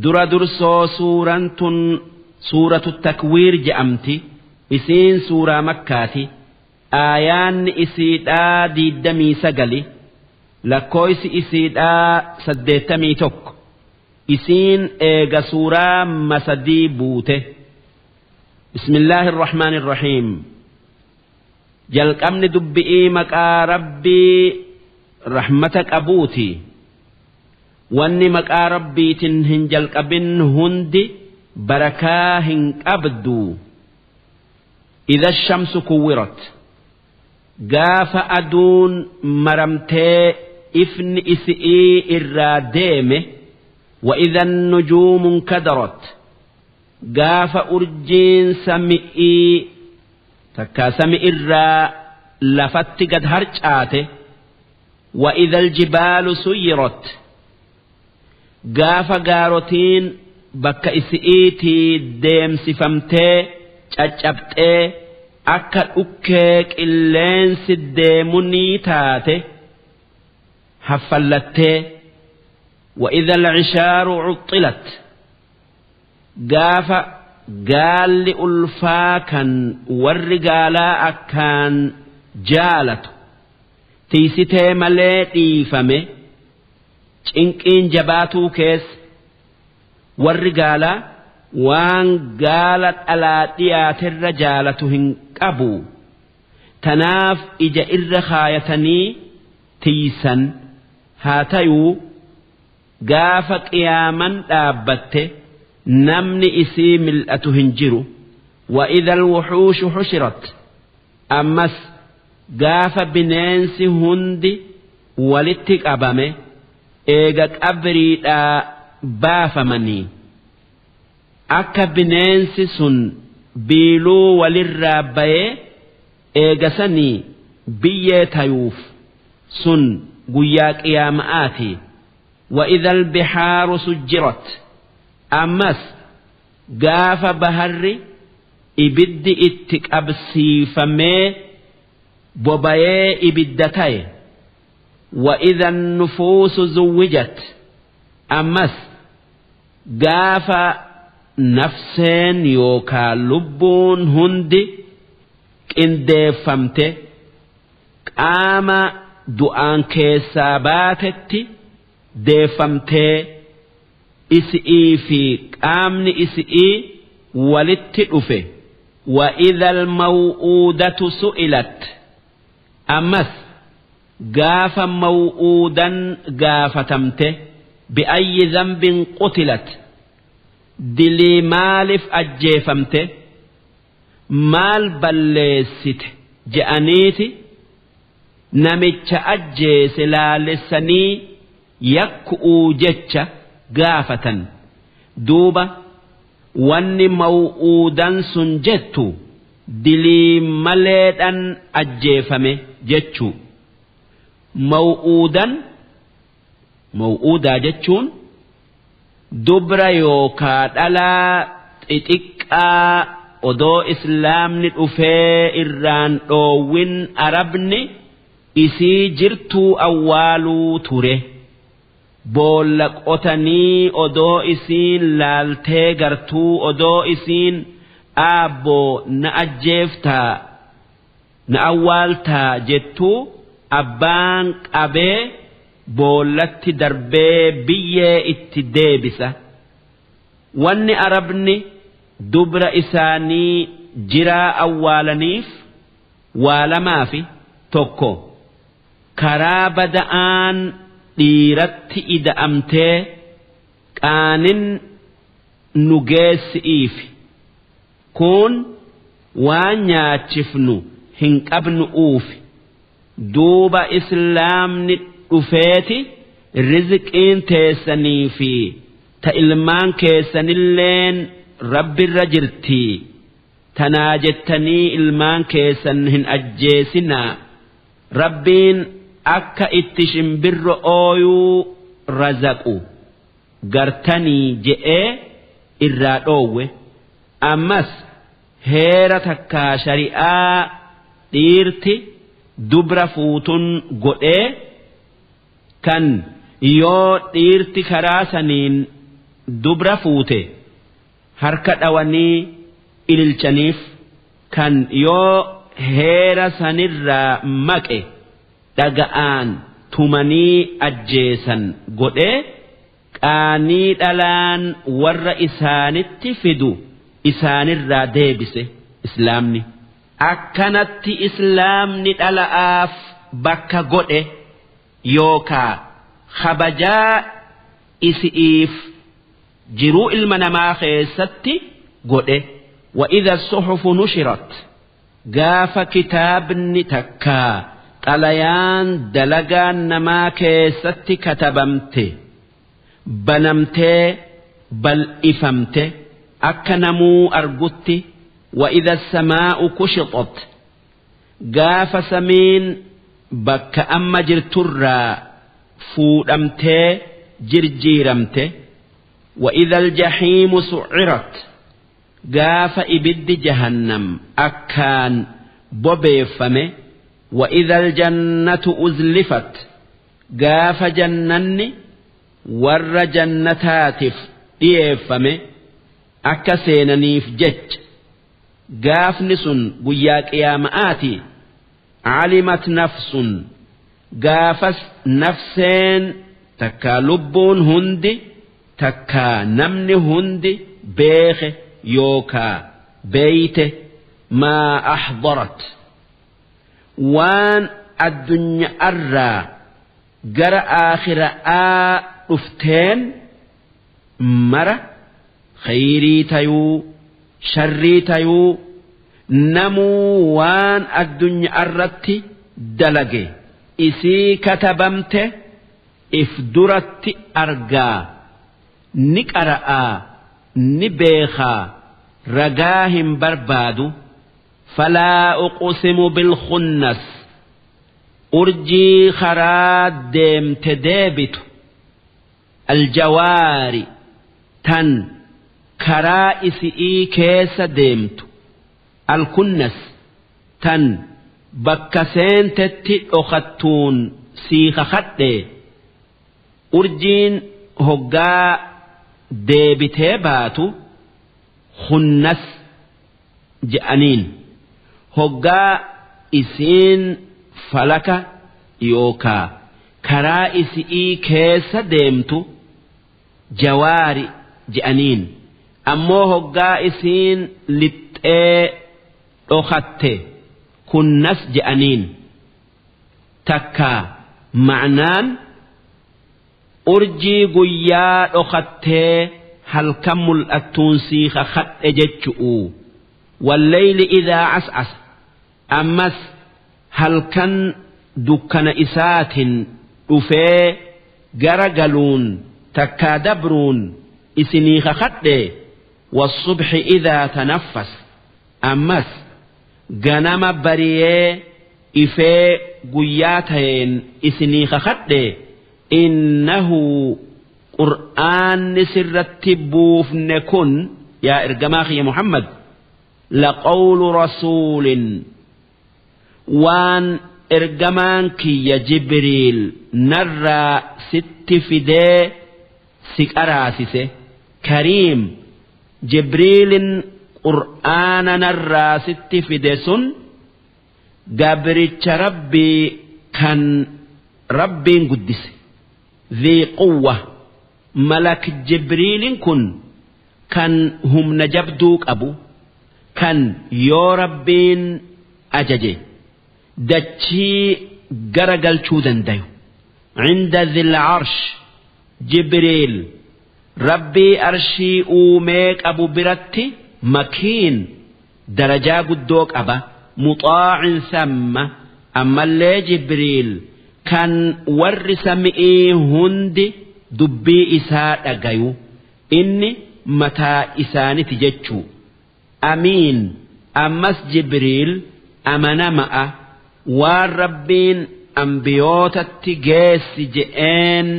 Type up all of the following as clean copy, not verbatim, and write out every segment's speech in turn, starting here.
Dura dursoo suuraan tun suuratu takwiir je'amti. Isiin suuraa Makkaati. Aayaanni isiidhaa 29, lakkooysi isiidhaa 81. Isiin eega suuraa masadii buute. Bismillaahi irrahmaani irrahiim. Jalqabni dubbi'ii maqaa Rabbii rahmata qabuuti. Wanni maqaa Rabbiitin hin jalqabin hundi barakaa hin qabdu. Idha shamsu kuwwirat. Gaafa aduun maramtee ifni isi'ii irraa deeme. Wa idha nujuumu inkadarat. Gaafa urjiin sami'ii takkaa sami irraa lafatti gad harcaate. Wa idha aljibaalu suyyirat. Gaafa gaarotiin bakka isi'iitii deemsifamtee caccabxee akka dhukkee qilleensi deemunii taate haffallattee. Wa idha alcishaaru cuxxilat. Gaafa gaalli ulfaa kan warri gaalaa akkaan jaalatu tiisitee malee dhiifame, cinqiin jabaatuu keessa warri gaalaa waan gaala dhalaa dhiyaaterra jaalatu hin qabu. Tanaaf ija irra kaayatanii tiisan. Haa tayuu gaafa qiyaaman dhaabbatte namni isii mil'atu hin jiru. Wa idha alwuxuushu xushirat. Ammas gaafa bineensi hundi walitti qabame eega qabriidhaa baafamanii, akka bineensi sun biiluu walirraa bayee eegasanii biyyee tayuuf, sun guyyaa qiyaama'aati. Wa idha albihaaru sujjirat. Ammas gaafa baharri ibiddi itti qabsiifamee bobayee ibidda taye. Wa idha nufuusu zuwwijat. Ammas gaafa nafseen yookaa lubbuun hundi qindeeffamte qaama du'aan keessaa baatetti deeffamtee isi'ii fi qaamni isi'ii walitti dhufe. Wa idha almaw'uudatu su'ilat. Ammas gaafa maw'uudan gaafatamte, bi'ayyi dhanbin qutilat, dilii maalif ajjeefamte, maal balleessite je'aniiti namicha ajjeese laalessanii yakku'uu jecha gaafatan. Duuba wanni maw'uudan sun jettu dilii maleedhan ajjeefame jechuu. Maw'uudan, maw'uudaa jechuun dubra yookaa dhalaa xixiqqaa odoo islaamni dhufee irraan dhoowwin arabni isii jirtuu awwaaluu ture. Boolla qotanii odoo isiin laaltee gartuu, odoo isiin aabboo na ajjeeftaa na awwaaltaa jettuu abbaan qabee boollatti darbee biyyee itti deebisa. Wanni arabni dubra isaanii jiraa awwaalaniif waa lamaafi. Tokko, karaa bada'aan dhiiratti ida'amtee qaanin nu geessi'iifi, kun waan nyaachifnu hin qabnu'uufi. Duuba islaamni dhufeeti rizqiin teessanii fi ta ilmaan keessanilleen Rabbirra jirtii, tanaa jettanii ilmaan keessan hin ajjeesinaa, Rabbiin akka itti shimbirro ooyuu razaqu gartanii je'ee irraa dhoowwe. Ammas heera takkaa shari'aa dhiirti dubra fuutun godhee, kan yoo dhiirti karaa saniin dubra fuute harka dhawanii ililchaniif kan yoo heera sanirraa maqe dhaga'aan tumanii ajjeesan godhee qaanii dhalaan warra isaanitti fidu isaanirraa deebise islaamni. Akkanatti islaamni dhala'aaf bakka godhe yookaa kabajaa isi'iif jiruu ilma namaa keessatti godhe. Wa'idha suhufu nushirat, gaafa kitaabni takkaa xalayaan dalagaan namaa keessatti katabamte banamtee bal'ifamte akka namuu argutti. Wa'idha samaa'u kushitat, gaafa samiin bakka amma jirturraa fuudhamtee jirjiiramte. Wa'idha aljahiimu sucirat, gaafa ibiddi jahannam akkaan bobeeffame. Wa'idha aljannatu uzlifat, gaafa jannanni warra jannataatiif dhiyeeffame akka seenaniif jecha. Gaafni sun guyyaa qiyaama'aati. Calimat nafsun, gaafas nafseen takkaa lubbuun hundi takkaa namni hundi beeke yookaa beeyte maa axdarat, waan addunyaarraa gara aakhira'aa dhufteen mara, khayrii tayuu sharrii tayuu, namuu waan addunyaarratti dalage isii katabamte if duratti argaa, ni qara'aa, ni beekaa, ragaa hin barbaadu. Falaa uqsimu bilkhunnas, urjii karaa deemte deebitu, aljawaari tan karaa isi'ii keessa deemtu, alkunnas tan bakka seentetti dhokattuun sii kakadhe. Urjiin hoggaa deebitee baatu khunnas je'aniin, hoggaa isiin falaka yookaa karaa isi'ii keessa deemtu jawaari je'aniin, ammoo hoggaa isiin lixxee dhokatte kunnas je'aniin. Takkaa ma'naan urjii guyyaa dhokattee halkan mul'attuun sii kakadhe jechu'u. Walleyli idaa cascasa, ammas halkan dukkana isaatin dhufee gara galuun takkaa dabruun isinii kakadhe. Wasubxi idaa tanaffas, ammas ganama bariyee ifee guyyaa ta'een isinii kakadhe. Innahu, qur'aanni sirratti buufne kun, yaa ergamaa kiyya Muhammad, laqawlu rasuulin, waan ergamaan kiyya Jibriil narraa sitti fidee si qaraasise. Kariim, Jibriilin qur'aana narraa sitti fide sun gabricha Rabbii kan Rabbiin guddise. Dhii quwwa, malak Jibriilin kun kan humna jabduu qabu, kan yoo Rabbiin ajaje dachii gara galchuu dandayu. Cinda dhil arsh, Jibriil Rabbii arshii uumee qabu biratti makiin, darajaa guddoo qaba. Muxaacin samma, ammallee Jibriil kan warri sami'ii hundi dubbii isaa dhagayu, inni mataa isaaniti jechuu. Amiin, ammas Jibriil amanama'a, waan Rabbiin ambiyootatti geessi je'een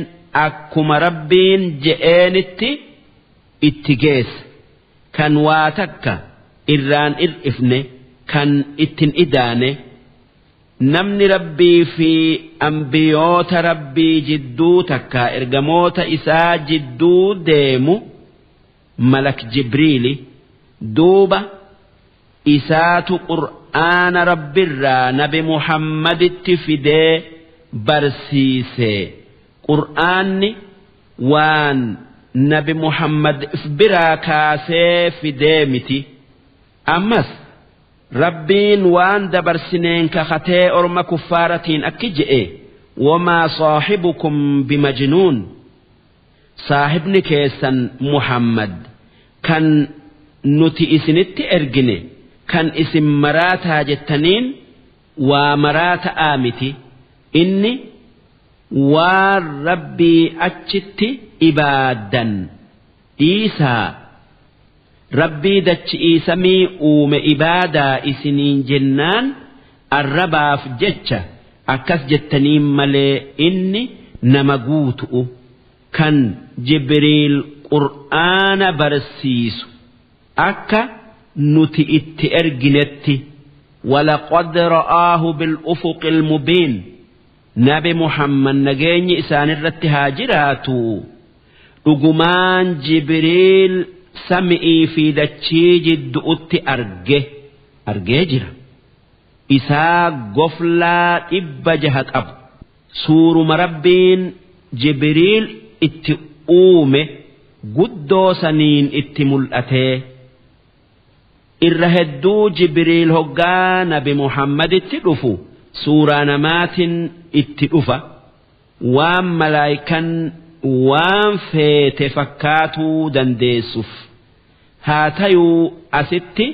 akkuma Rabbiin je'eenitti itti geessa, kan waa takka irraan ir'ifne, kan ittin idaane. Namni Rabbii fi ambiyoota Rabbii jidduu takka ergamoota isaa jidduu deemu Malak Jibriili. Duuba isaatu qur'aana Rabbirraa Nabi Muhammaditti fidee barsiise. Qur'aanni waan Nabi Muhammad if biraa kaasee fidee miti. Ammas Rabbiin waan dabarsineen kakatee orma kuffaaratiin akki je'e: wamaa saahibukum bimajnuun, saahibni keessan Muhammad kan nuti isinitti ergine kan isin maraataa jettaniin waa maraata'aa miti, inni waan Rabbii achitti ibaaddan dhiisaa Rabbii dachi'ii samii uume ibaadaa isiniin jennaan arrabaaf jecha akkas jettaniin malee inni nama guutu'u kan Jibriil qur'aana barsiisu akka nuti itti erginetti. Walaqad ra'aahu bil-ufuqil mubiin, Nabi Muhammad nageenyi isaanirratti haa jiraatu, dhugumaan Jibriil sami'ii fi dachii jiddu'utti arge argee jira. Isaa goflaa 600 qabu suuruma Rabbiin Jibriil itti uume guddoo saniin itti mul'atee. Irra hedduu Jibriil hoggaa Nabi Muhammaditti dhufu suuraa namaatin itti dhufa, waan malaaykan waan feete fakkaatuu dandeessuf. Haa tayuu asitti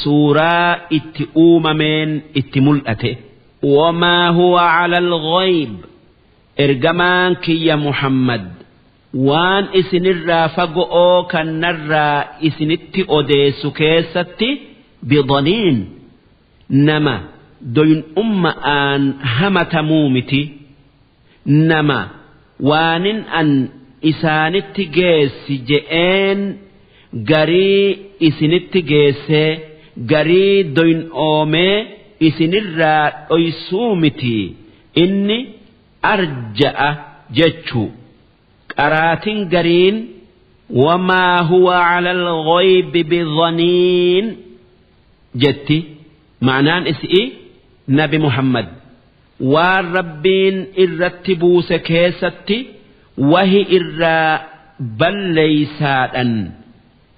suuraa itti uumameen itti mul'ate. Wamaa huwa calal ghayb, ergamaan kiyya Muhammad waan isinirraa fago'oo kan narraa isinitti odeessu keessatti bidaniin, nama doyn'umma'aan hamatamuu miti. Nama waanin an isaanitti geessi je'een garii isinitti geessee garii doyn'oomee isinirraa dhoysuu miti. Inni arja'a jechu. Qaraatin gariin wamaa huwa calal ghaybi bidaniin jetti. Ma'naan isi'ii Nabi Muhammad waan Rabbiin irratti buuse keessatti wahi irraa balleeysaadhan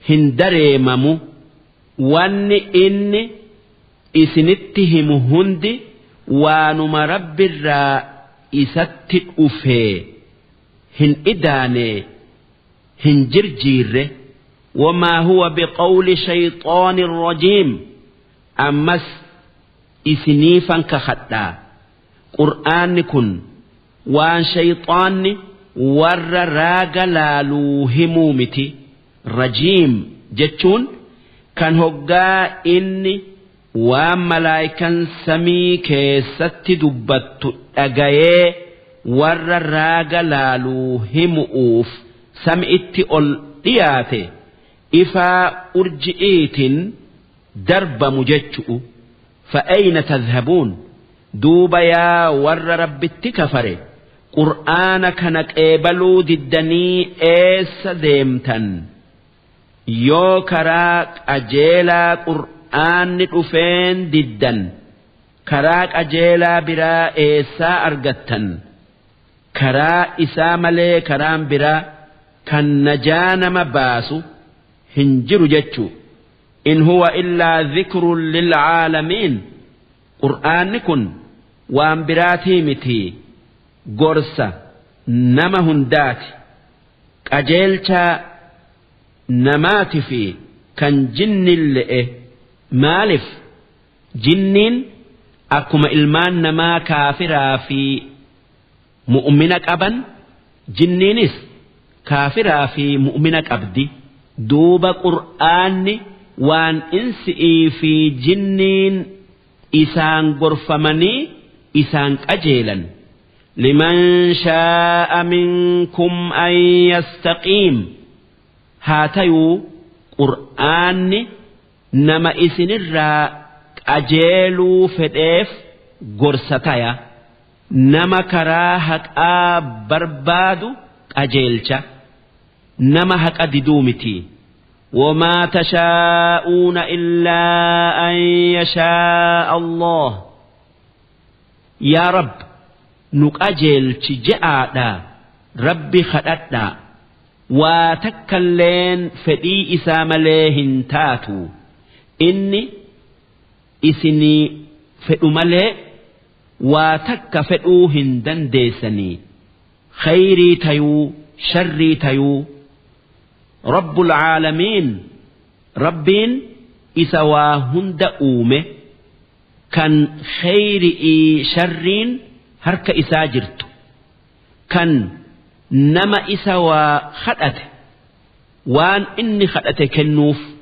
hin dareemamu. Wanni inni isinitti himu hundi waanuma Rabbirraa isatti dhufee, hin idaane, hin jirjiirre. Wamaa huwa biqawli shayxaanin rajiim, ammas isiniifan kakadhaa, qur'aanni kun waan shayxaanni warra raaga laaluu himuu miti. Rajiim jechuun kan hoggaa inni waan malaaykan samii keessatti dubbattu dhagayee warra raaga laaluu himu'uuf sami'itti ol dhiyaate ifaa urji'iitin darbamu jechu'u. Fa'ayna tadhhabuun, duuba yaa warra Rabbitti kafare, qur'aana kana qeebaluu diddanii eessa deemtan? Yoo karaa qajeelaa qur'aanni dhufeen diddan, karaa qajeelaa biraa eessaa argattan? Karaa isaa malee karaan biraa kan najaa nama baasu hin jiru jechu. In huwa illaa dhikrun lilcaalamiin, qur'aanni kun waan biraatii miti, gorsa nama hundaati, qajeelchaa namaati fi kan jinnille'e. Maalif jinniin akkuma ilmaan namaa kaafiraa fi mu'mina qaban, jinniinis kaafiraa fi mu'mina qabdi. Duuba qur'aanni waan insi'ii fi jinniin isaan gorfamanii isaan qajeelan. Liman shaa'a minkum an yastaqiim, haa tayuu qur'aanni nama isinirraa qajeeluu fedheef gorsa taya, nama karaa haqaa barbaadu qajeelcha, nama haqa diduu miti. وما تشاءون إلا أن يشاء الله يا رب نقجل جاء ربي خدتنا وتكلين فدي إسامليهن تاتو إني إسني فدملي وتك فدوهن دنديسني خيري تيو شري تيو رب العالمين ربين إسوا هند أومه كان خيري شرين هرك إساجرت كان نما إسوا خدأت وان إني خدأت كنوف.